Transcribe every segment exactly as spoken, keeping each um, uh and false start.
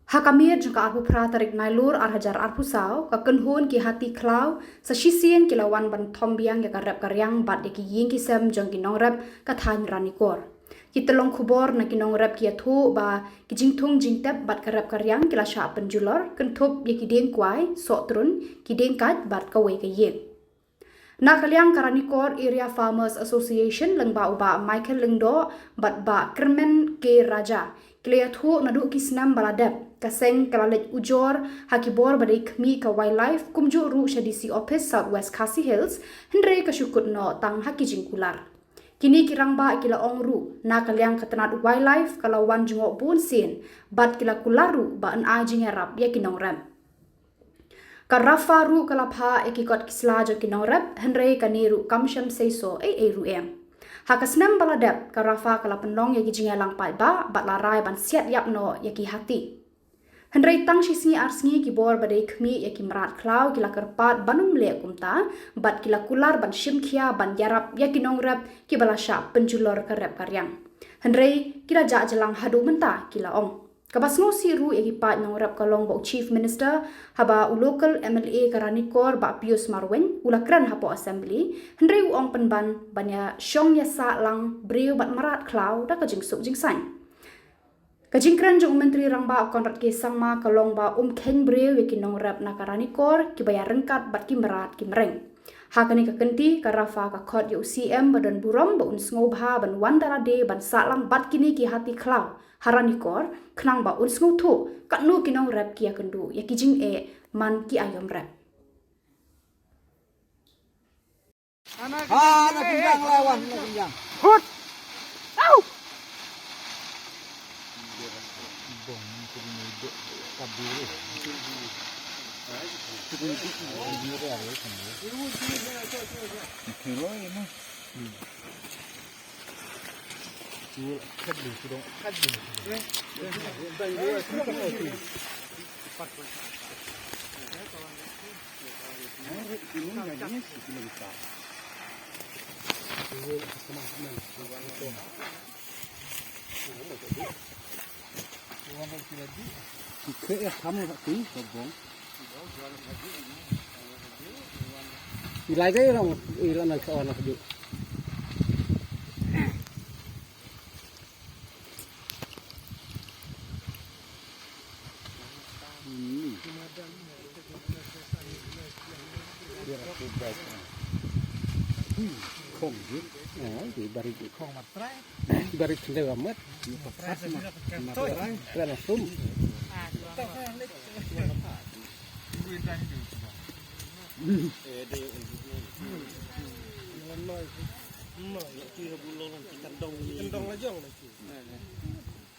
Ha ka miet jong ka arphew phra tarik Nailur ar hajar arphew saw, ka kynhun ki hati khlaw sa shisien ki la wan ban thom biang ïa ka rep ka riang bad ïa ki ïing ki sem jong ki nongrep ka thaiñ Ranikor. Ki tyllong khubor na ki nongrep ki ïathuh ba ki jingthung jingtep bad ka rep ka riang ki la shah pynjulor kynthup ïa ki dieng kwai, sohtrun, ki dieng kait bad kawei ka ïing. Na ka liang ka Ranikor Area Farmers Association lyngba u Bah Michael Lyngdoh bad Bah Kyrmen K Raja ki la ïathuh naduh ki snem ba la dep, ka seng ka la leit ujor ha ki bor ba dei khmih ka wildlife kumjuh ruh sha D C office South West Khasi Hills, hynrei ka shu kut noh tang ha ki jingkular. Kine ki rangbah ki la ong ruh, na ka liang ka tnat wildlife ka la wan jngoh bun sien bad ki la kular ruh ba yn ai jingïarap ïa ki nongrep. Ka RAFA ruh ka la phah ïa ki kot ki sla jong ki nongrep, hynrei kane ruh kam shym seisoh ei ei ruh em. Ha ka snem ba la dep, ka RAFA ka la pynlong ïa ki jingïalang paidbah bad la rai ban siat ïap noh ïa ki hati. Hynrei tang shi sngi ar sngi ki bor ba dei khmih ïa ki mrad khlaw ki la kyrpad ban ym leh kumta, bad ki la kular ban shim khia ban ïarap ïa ki nongrep kiba la shah pynjulor ka rep ka riang. Hynrei ki la jah jlang haduh mynta, ki la ong. Kaba sngewsih ruh ïa ki paid nongrep ka long ba u Chief Minister, haba u local M L A ka Ranikor Bah Pius Marwein u la kren hapoh Assembly, hynrei u ong pynban ban ïa shong ïa sah lang briew bad mrad khlaw da ka jingsuk jingsaiñ. Ka jingkren jong u Myntri Rangbah u Conrad K Sangma ka long ba um kheiñ briew ïa ki nongrep na ka Ranikor kiba ïa ryngkat bad ki mrad ki mreng. Ha kane ka kynti ka RAFA ka khot ïa u C M ba don burom ba un sngewbha ban wan da lade ban sah lang bad kine ki hati khlaw ha Ranikor, khnang ba un sngewthuh katno ki nongrep ki ïa kynduh ïa ki jingeh man ki aïom rep. Ha, na pynjang la wan, na pynjang. Hut. Au. Ilai dai rong, ilai nang kawan aku. Khong ji. Ah, di bari ji. Khong matrai. Bari khende amat. Matrai. Matrai. Matrai.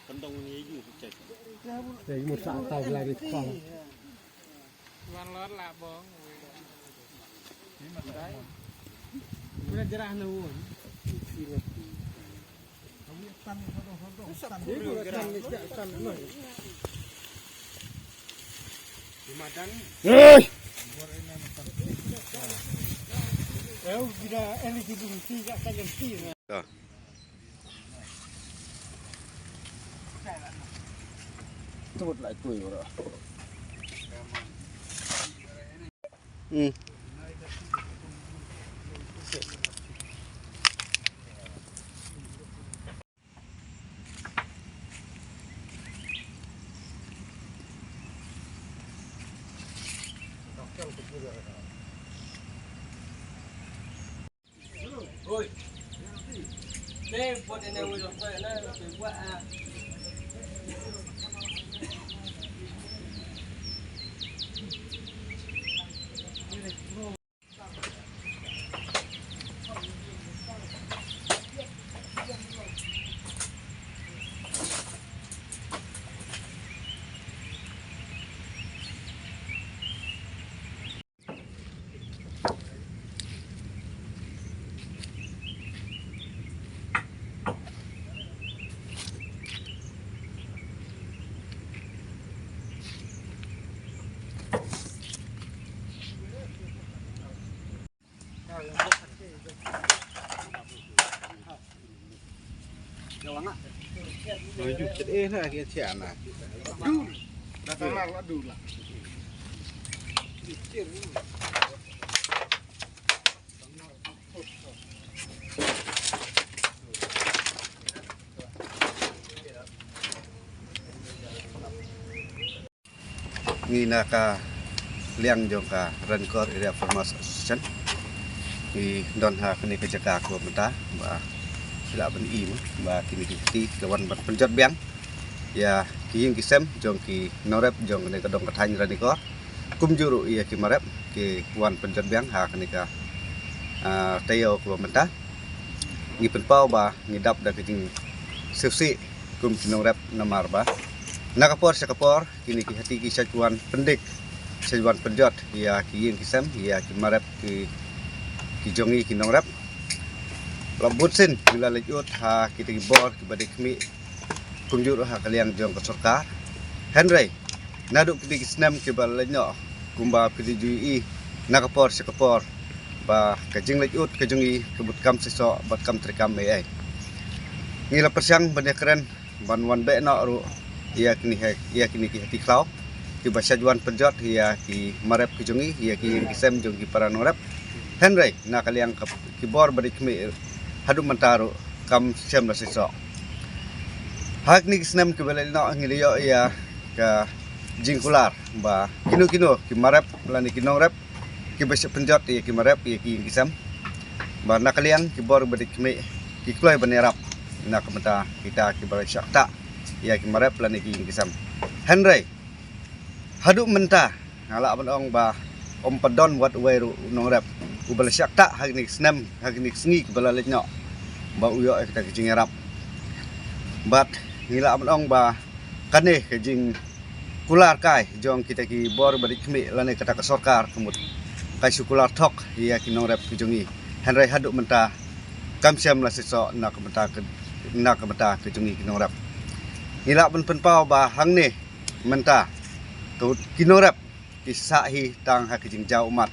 Kondong ni ayu pecah. Wan lot lah bong. Udah jerah na won. Hei! Tut lai tui ora. Hmm. Oi, ju chet eh na ki chet na. Ngi na ka liang jong ka Ranikor Area Farmers Association, ngi don ha kane ka jaka kaba mynta ba ki lah ban i mo ba kine ki kti ka wan ban pynjot biang ïa ki ïing ki sem jong ki nongrep jong kane ka dong ka thaiñ Ranikor, kumjuh ruh ïa ki marep ki wan pynjot biang ha kane ka, ah, taïew kaba mynta. Ngi pynpaw ba ngi dap da ka jingsngewsih kum ki nongrep namar ba na ka por sha ka por kine ki hati ki shait wan pyndik, shait wan pynjot ïa ki ïing ki sem, ïa ki marep ki, ki jong ngi ki nongrep. La bun sien ngi la leit ud ha kita ki bor kiba dei khmih, kumjuh ruh ha ka liang jong ka sorkar. Hynrei naduh kine ki snem kiba la leit noh, kumba phi ju i na ka por sha ka por ba ka jingleit ud ka jong ngi ka mut kam seisoh bad kam treikam ei ei. Ngi la pyrshang ban ïakren ban wan beh noh ruh ïa kine ha, ïa kine ki hati khlaw kiba shait wan pynjot ïa ki marep ki jong ngi, ïa ki ïing ki sem jong ki para nongrep. Hynrei na ka liang ka ki bor ba dei khmih haduh mynta ruh kam shym la seisoh. Ha kine ki snem kiba la leit noh ngi la ïoh ïa ka jingkular ba kino kino ki marep lane ki nongrep kiba shah pynjot ïa ki marep ïa ki ïing ki sem, ba na ka liang ki bor ba dei khmih ki kloi ban ïarap na ka bynta kita kiba la shah ktah ïa ki marep lane ki ïing ki sem. Hynrei haduh mynta nga lah ban ong ba ym pat don wat uwei ruh u nongrep uba la shah ktah ha kine ki snem, ha kine ki sngi kiba la leit noh ba u ïoh ïa kata ka jingïarap. Bad ngi lah ban ong ba kane ka jingkular kai jong kita ki bor ba dei khmih lane kata ka sorkar ka mut ka shu kular thok ïa ki nongrep ki jong ngi. Hynrei haduh mynta kam shym la seisoh na ka bynta ka, na ka bynta ka jong ngi ki nongrep. Ngi lah ban pynpaw ba hangne mynta ka, ki nongrep ki sah hi tang ha ka jingjaw ummat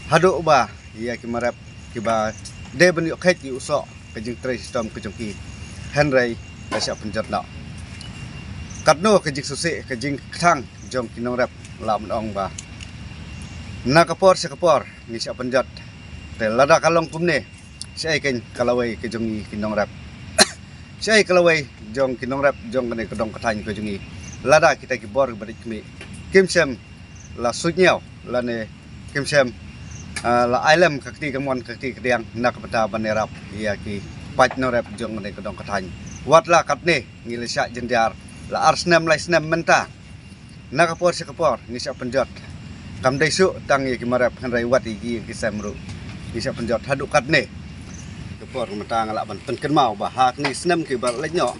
haduh ba ïa ki marep kiba dei ban ïoh kheit ïa u soh ka jingtrei shitom ka jong ki, hynrei la shah pynjot noh. Katno ka jingsngewsih, ka jingkthang jong ki nongrep, lah ban ong ba na ka por sha ka por ngi shah pynjot. Te lada ka long kumne, shaei kein ka lawei ka jong ngi ki nongrep? Shaei ka lawei jong ki nongrep jong kane ka dong ka thaiñ ka jong ngi lada kita ki bor ba dei khmih kim shym la suidñiew lane kim shym, ah, la ailem ka kti kamon ka kti kadiang na ka bynta ban ïarap ïa ki paid nongrep jong kane ka dong ka thaiñ? Wat la katne ngi la shah jynjar la ar snem lai snem mynta. Na ka por sha ka por ngi shah pynjot. Kam dei shuh tang ïa ki marep hynrei wat ïa ki ïing ki sem ruh ngi shah pynjot haduh katne. Ka por mynta nga lah ban pynkynmaw ba ha kine ki snem kiba la leit noh,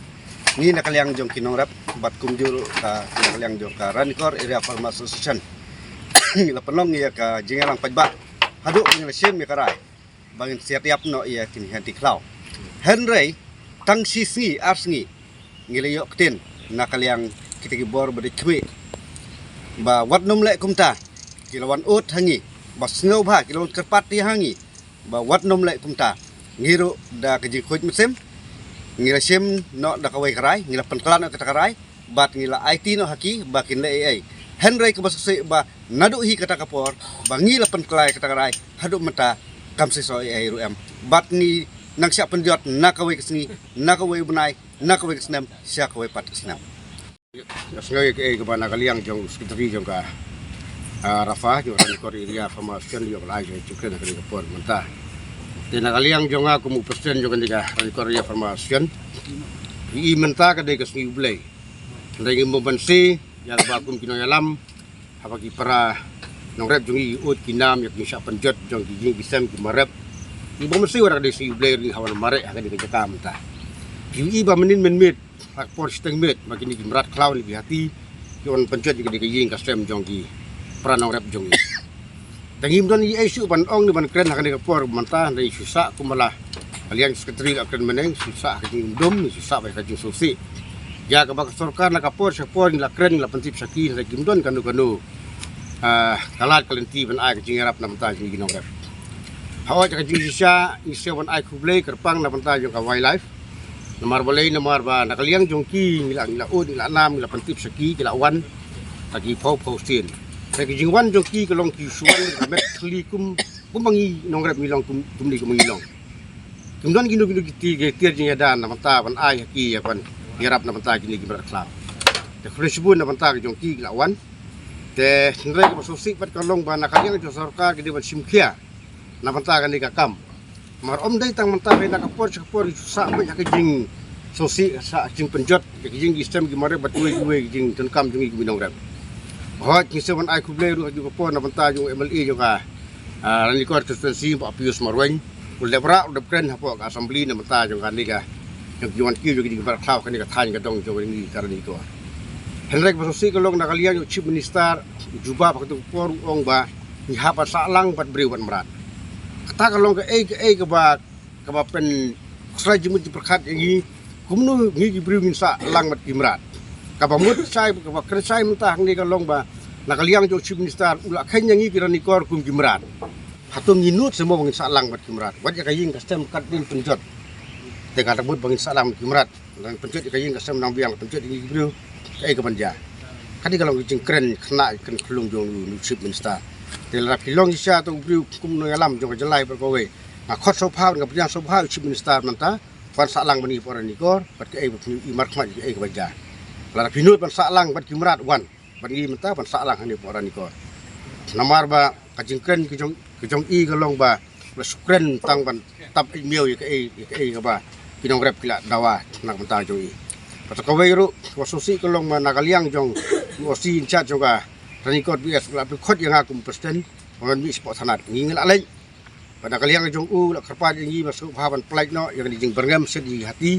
ngi na ka liang jong ki nongrep bad kumjuh ruh ka, na ka liang jong ka Ranikor Area Farmers Association ngi la pynlong ïa ka jingïalang paidbah haduh ngi la shim ïa ka rai ba ngin siat ïap noh ïa kine ki hati khlaw. Hynrei tang shi sngi ar sngi ngi la ïoh ktien na ka liang kita ki bor ba dei khmih ba wat nym leh kumta. Ki la wan ud ha ngi ba sngewbha, ki la wan kyrpad ïa ha ngi ba wat nym leh kumta. Ngi ruh da ka jingkhuid mynsiem ngi la shim noh da kawei ka rai, ngi la pynkylla noh kata ka rai bad ngi la aiti noh ha ki ba kin leh ei ei. Hynrei kaba sngewsih ba naduh hi kata ka por ba ngi la pynkylla ïa kata ka rai haduh mynta kam seisoh ei ei ruh em. Bad ngi nang shah pynjot na kawei ka sngi, na kawei u bnai, na kawei ka snem sha kawei pat ka snem. Nga sngew ïa kaei kaba na ka liang jong u secretary jong ka, ah, RAFA, jong ka Ranikor Area Farmers Association, jong ka la ai jong ka jingkren ha kane ka por mynta. Te na ka liang jong nga kum u president jong kane ka Ranikor Area Farmers Association, i mynta ka dei ka sngi U Blei. Hynrei ngim bym banse ïa kaba kum ki nongïalam haba ki para nongrep jong ngi ki ud ki nam ïa ka jingshah pynjot jong ki ïing ki sem ki marep. Ngim bym banse wat ka dei sngi U Blei ruh ngi hap ban mareh ha kane ka jaka mynta. Ki i ba mynnin mynmiet ha ka por shiteng miet ba kine ki mrad khlaw ne ki hati ki wan pynjot ïa kane ka ïing ka sem jong ki para nongrep jong ngi. Te ngim don ei ei shuh ban ong ne ban kren ha kane ka por mynta, hynrei shu sah kumba la ka liang secretary la kren mynne, shu sah ka jingdum, shu sah bad ka jingsngewsih. Ïa kaba ka sorkar na ka por sha ka por ngi la kren, ngi la pyntip sha ki, hynrei kim don kano kano, ah, ka lad ka lynti ban ai ka jingïarap na bynta jong ki nongrep. Hooid, ka jingshisha ngi sngew ban ai khublei kyrpang na bynta jong ka Wildlife. Namar balei? Namar ba na ka liang jong ki ngi la, ngi la ud, ngi la nam, ngi la pyntip sha ki, ki la wan. Ha ki phew phew sien. Te ki jingwan jong ki ka long ki shu wan ka met khlieh kum, kum ba ngi nongrep ngi long kum, kum ni kum ngi long. Kim don kino kino ki ti, ki tiar jingïada na bynta ban ai ha ki ïa ban ïarap na bynta kine ki mrad khlaw. Te khublei shibun na bynta ka jong ki ki la wan. Te hynrei kaba sngewsih pat ka long ba na ka liang jong sorkar ki dei ban shim khia na bynta kane ka kam. Mar ym dei tang mynta, hynrei na ka por sha ka por ki sah beit ha ka jingsngewsih, sah jingpynjot ïa ka jing ki stem ki mareh bad kiwei kiwei ki jingdonkam jong ngi ki nongrep. Hooid, ngi sngewbha ban ai khublei ruh ha ka por na bynta jong u M L A jong ka, ah, Ranikor constituency, Bah Pius Marwein. U la dep rah, u la dep kren hapoh ka assembly na bynta jong kane ka, jong ki wan kiew jong ki jingpynjot khlaw kane ka thaiñ ka dong jong ngi ka Ranikor. Hynrei kaba sngewsih ka long na ka liang jong u Chief Minister, u jubab ha kato ka por u ong ba ngi hap ban sah lang bad briew bad mrad. Kata ka long kaei kaei kaba, kaba pynshai jingmut jingpyrkhat ïa ngi, kumno ngi ki briew ngin sah lang bad ki mrad. Kaba mut shai, kaba kren shai mynta hangne ka long ba na ka liang jong u Chief Minister u la kheiñ ïa ngi ki Ranikor kum ki mrad. Hato ngi nud se mo ba ngin sah lang bad ki mrad? Wat ïa ka ïing ka stem kat din pynjot. Te ka la mut ba ngin sah lang bad ki mrad. Ngan pynjot ïa ka ïing ka stem nang biang, pynjot ïa ngi ki briew, kaei kaban jia? Kane ka long ka jingkren khynnah, kren khyllung jong u Chief Minister. Te lada phi long shisha uto u briew kumno ïalam jong ka jylla bad kawei, nga khot sngewbha, nga pdiang sngewbha u Chief Minister mynta, wan sah lang bad ngi hapoh Ranikor, bad kaei ba phi i markhmat, kaei kaban jia. Lada phi nud ban sah lang bad ki mrad, wan bad ngi mynta ban sah lang hangne hapoh Ranikor. Namar ba ka jingkren ka jong, ka jong i ka long ba la shu kren tang ban tap ïa miaw ïa kaei, ïa kaei kaba ki nongrep ki la dawa na ka bynta jong i. Bad kawei ruh kaba sngewsih ka long ba na ka liang jong u O C in charge jong ka Ranikor B S u la pynkhot ïa nga kum president ba ngan mih shapoh thanat. Ngi ngi la leit. Bad na ka liang jong u la kyrpad ïa ngi ba sngewbha ban pynlait noh ïa kane ka jingbyrngem shet ïa ki hati.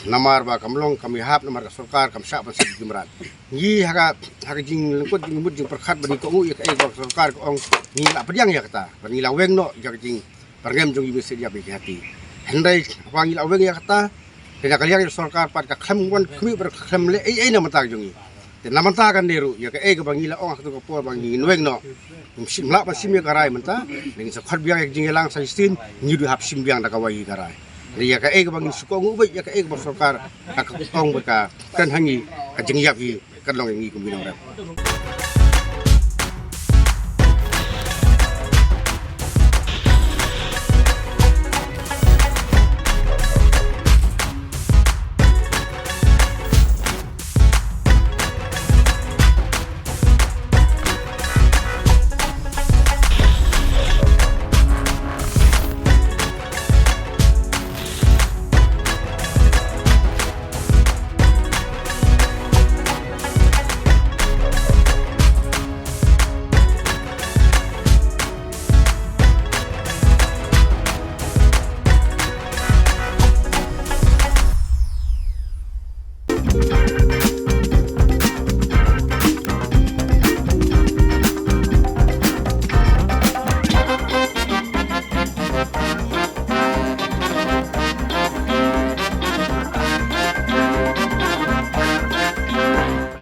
Namar ba kam long, kam ïahap, namar ka sorkar kam shah ban shet ïa ki mrad. Ngi ha ka, ha ka jinglyngkot jingmut jingpyrkhat ba ngi kohnguh ïa kaei ba ka sorkar ka ong, ngi la pdiang ïa kata. Bad ngi la weng noh ïa ka jingbyrngem jong ngi ban shet ïa ki hati. Hynrei haba ngi la weng ïa kata, te na ka liang jong ka sorkar pat ka khlem wan khmih bad ka khlem leh ei ei na bynta jong ngi. Te na bynta kane ruh, ïa kaei kaba ngi la ong ha kato ka por ba ngin weng noh, ngim shym lah ban shim ïa ka rai mynta, ngin sa khot biang ïa ka jingïalang sa shisien, ngi ruh hap shim biang da kawei ka rai. Te ïa kaei kaba ngin shu kohnguh beit, ïa kaei kaba sorkar ka ong bad ka kren ha ngi, ka jingïap hi kan long ïa ngi kum ki nongrep.